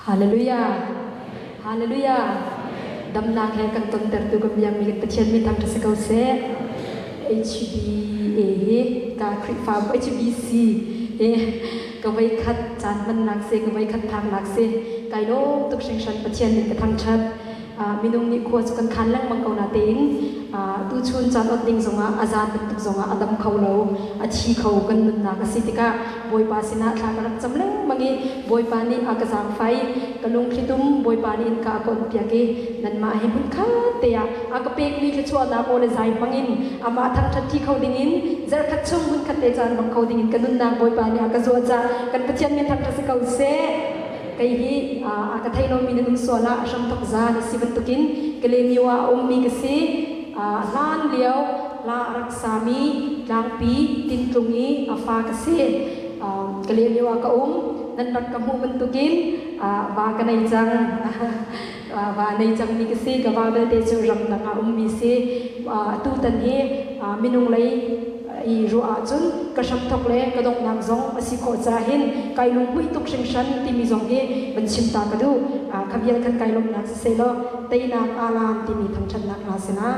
Hallelujah! Hallelujah! Damnak he kan tontertu kan biakmi kan Pathian min thangṭhat si ko seh. HBA hi ka Khrihfabu HBC hi ka voikhat caan hmannak si, ka voikhat phaknak si. Kai lawm tuk hringhran Pathian min ka thangṭhat. Minung nih khua cu kan khan lengmang ko natein tuchun caan ot ding zongah a zan bantuk zongah a dam kho lo, a thi kho kan nunnak a si tikah Bawipa sinah thla ka rak cam lengmang i Bawipa nih a ka zaangfah i ka lungthlitum Bawipa nih innka a ka onpiak i nanmah he hmunkhat te ah a ka pekmi thluachuahnak aw le zai hmangin amah thangṭhat ṭi kho dingin zarhkhat chung hmunkhat te caan hmang kho dingin ka nunnak Bawipa nih a ka zuah caah kan Pathian min thangṭhat si ko seh. Kei hi a ka thei lomi nan um sual ah a hramthok zan a si bantukin Kalaymyo ah a ummi ka si. Hlan lio hla a rak sami tlangpi tintlung i a fa ka si. Kalaymyo ah ka um. Nan rak ka hmuh bantukin va ka nei cang. Va nei cangmi ka si. Ka va belte cu ramdang ah ummi si. Atutan hi minung lei i ruah ahcun ka hramthok le ka donghnak zong a si khawh caah hin kai lunghmuih tuk hringhran timi zong hi van chim ta ka duh. Kha vial khan kai lawmhnak siseh law teinak alan timi thangṭhatnak hla sinah.